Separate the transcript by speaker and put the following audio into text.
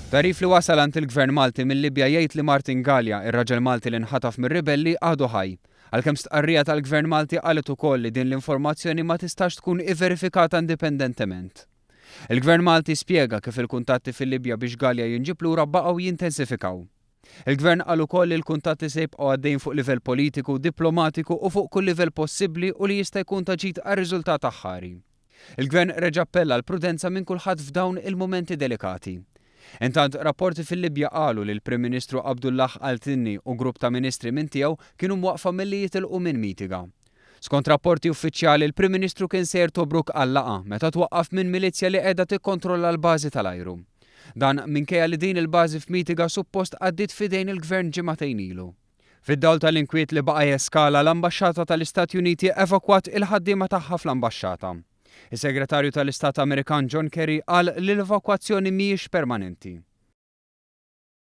Speaker 1: Tagħrif li wasal għand il-Gvern Malti mil-Libja jgħid li Martin Galea, ir-raġel Malti li nħataf mir-ribelli, għadu ħaj. Għalkemm stqarrija tal-Gvern Malti qalet ukoll li din l-informazzjoni ma tistax tkun iverifikata indipendentement. Il-Gvern Malti spjega kif il-kuntatti fil-Libja biex Galea jinġieb lura baqgħu jintensifikaw. Il-Gvern qal ukoll li l-kuntatti se jibqgħu għaddejjin fuq livell politiku, diplomatiku u fuq kull livell possibbli u li jista' jkun ta' ġid għar-riżultat aħħari. Il-Gvern reġa' appella għall-prudenza minn kulħadd f'dawn il-mumenti delikati. Intant, rapporti fil-Libja qalu li l-Prim Ministru Abdullah Al-Thinni u grupp ta' ministri minn tiegħu kienu mwaqqfa milli jitilqu minn Mitiga. Skont rapporti uffiċjali, l-Prim Ministru kien sejjer Tobruk għal laqgħa meta twaqqaf minn milizzja li qiegħda tikkontrolla l-bażi tal-ajru. Dan minkejja li din il-bażi f'Mitiga suppost għaddiet f'idejn il-Gvern ġimagħtejn ilu. Fid-dawl tal-inkwiet li baqa' jeskala, l-Ambaxxata tal-Istati Uniti evakwat il-ħaddiema tagħha fl-ambaxxata. Is-Segretarju tal-Istat Amerikan John Kerry qal li l-evakwazzjoni mhijiex permanenti.